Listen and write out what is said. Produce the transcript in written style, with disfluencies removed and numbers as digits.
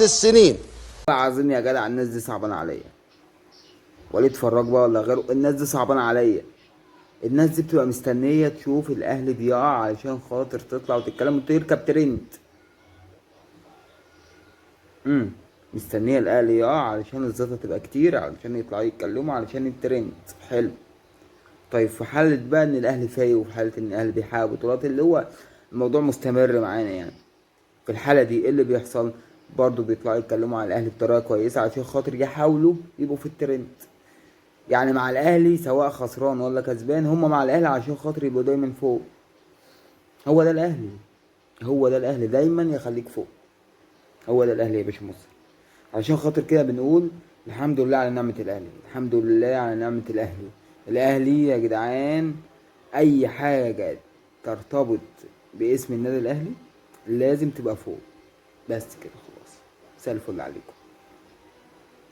السنين. العظيم يا جدع الناس دي صعبانه عليا، وليد فراج بقى ولا غيره، الناس دي صعبانه عليا. الناس دي بتبقى مستنيه تشوف الاهلي بيقع علشان خاطر تطلع وتتكلم وتركب ترند. امم مستنيه الاهلي يقع علشان الزيطة تبقى كتير، علشان يطلعوا يتكلموا، علشان الترند. حلو. طيب في حاله بقى ان الاهلي فايق، وفي حاله ان الاهلي بيحقق بطولات، اللي هو الموضوع مستمر معانا يعني، في الحالة دي ايه اللي بيحصل؟ برضو بيطلعوا يتكلموا على الاهلي بطريقة كويسة عشان خاطر يحاولوا يبقوا في الترند. يعني مع الاهلي سواء خسران ولا كسبان، هم مع الاهلي عشان خاطر يبقوا دايما فوق. هو ده الاهلي، هو ده الاهلي، دايما يخليك فوق. هو ده الاهلي يا باشا مصر. عشان خاطر كده بنقول الحمد لله على نعمة الاهلي، الحمد لله على نعمة الاهلي. الاهلي يا جدعان اي حاجة ترتبط باسم النادي الاهلي لازم تبقى فوق. بس كده خلاص، مساء الفل عليكم.